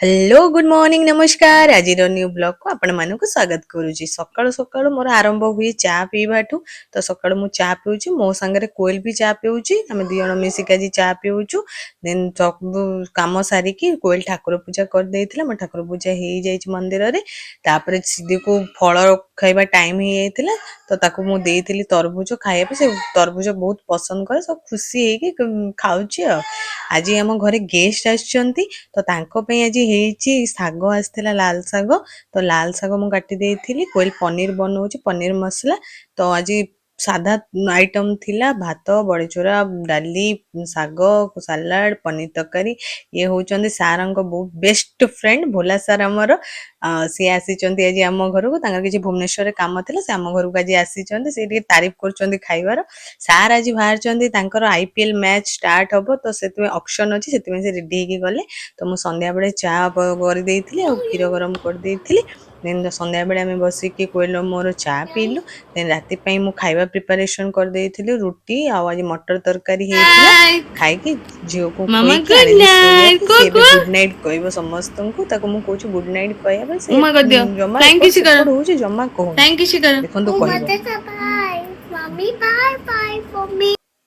Hello, good morning, ନମସ୍କାର। ଆଜିର new ବ୍ଲଗକୁ ଆପଣମାନଙ୍କୁ ସ୍ୱାଗତ କରୁଛି। ସକାଳୁ ସକାଳୁ ମୋର ଆରମ୍ଭ ହୁଏ ଚା ପିଇବାଠୁ। ତ ସକାଳୁ ମୁଁ ଚା ପିଉଛି, ମୋ ସାଙ୍ଗରେ କୋଏଲ ବି ଚା ପିଉଛି। ଆମେ 2 ଜଣ ମିଶିକି ଆଜି ଚା ପିଉଛୁ। ଦେନ୍ ସବୁ କାମ ସାରିକି କୋଏଲ ଠାକୁର ପୂଜା କରିଦେଇଥିଲା। ମୋ ଠାକୁର ପୂଜା ହେଇଯାଇଛି ମନ୍ଦିରରେ। ତାପରେ ସିଧିକୁ ଫଳ ଖାଇବା ଟାଇମ୍ ହେଇଯାଇଥିଲା, ତ ତାକୁ ମୁଁ ଦେଇଥିଲି ତରଭୁଜ ଖାଇବା ପାଇଁ। ସେ ତରଭୁଜ ବହୁତ ପସନ୍ଦ କରେ, ସବୁ ଖୁସି ହେଇକି ଖାଉଛି। ଆଉ ଆଜି ଆମ ଘରେ ଗେଷ୍ଟ ଆସିଛନ୍ତି, ତ ତାଙ୍କ ପାଇଁ ଆଜି ହେଇଛି ଶାଗ। ଆସିଥିଲା ଲାଲ ଶାଗ, ତ ଲାଲ ଶାଗ ମୁଁ କାଟି ଦେଇଥିଲି। କୋଏଲ ପନିର ବନଉଛି, ପନିର ମସଲା। ତ ଆଜି ସାଧା ଆଇଟମ ଥିଲା: ଭାତ, ବଡ଼ିଚୁରା, ଡାଲି, ଶାଗ, ସାଲାଡ, ପନିର ତରକାରୀ। ଇଏ ହଉଛନ୍ତି ସାରଙ୍କ ବହୁତ ବେଷ୍ଟ ଫ୍ରେଣ୍ଡ ଭୋଲା ସାର୍ ଆମର। ସିଏ ଆସିଛନ୍ତି ଆଜି ଆମ ଘରକୁ। ତାଙ୍କର କିଛି ଭୁବନେଶ୍ୱରରେ କାମ ଥିଲା, ସେ ଆମ ଘରକୁ ଆଜି ଆସିଛନ୍ତି। ସେ ଟିକେ ତାରିଫ କରୁଛନ୍ତି ଖାଇବାର। ସାର୍ ଆଜି ବାହାରିଛନ୍ତି, ତାଙ୍କର ଆଇପିଏଲ ମ୍ୟାଚ୍ ଷ୍ଟାର୍ଟ ହବ, ତ ସେଥିପାଇଁ ଅକ୍ସନ ଅଛି, ସେଥିପାଇଁ ସେ ରେଡି ହେଇକି ଗଲେ। ତ ମୁଁ ସନ୍ଧ୍ୟାବେଳେ ଚା କରିଦେଇଥିଲି ଆଉ କ୍ଷୀର ଗରମ କରିଦେଇଥିଲି। ଦେନ୍ ସନ୍ଧ୍ୟାବେଳେ ଆମେ ବସିକି କୋଏଲ ମୋର ଚା ପିଇଲୁ। ଦେନ୍ ରାତି ପାଇଁ ମୁଁ ଖାଇବା ପ୍ରିପାରେସନ କରିଦେଇଥିଲି। ରୁଟି ଆଉ ଆଜି ମଟର ତରକାରୀ ହେଇଥିଲା। ଖାଇକି ଝିଅକୁ ମାମା, ଖୁଏଇକି good ଆଣିଲି night. ଶୋଇବାକୁ। କୁହ, ସେ ଏବେ କୁହ। ଗୁଡ୍ ନାଇଟ୍ କହିବ ସମସ୍ତଙ୍କୁ। ତାକୁ ମୁଁ କହୁଛି ଗୁଡ୍ ନାଇଟ୍ କହିବା ପାଇଁ, ସେ ଉମା କରିଦିଅ। ଜମା Flying ଏପଟ kiss କର। ସେପଟ ହଉଛି, ଜମା କହୁନି। Thank you କର। ଦେଖନ୍ତୁ, କହିବ। Bye. Mommy, bye bye for me.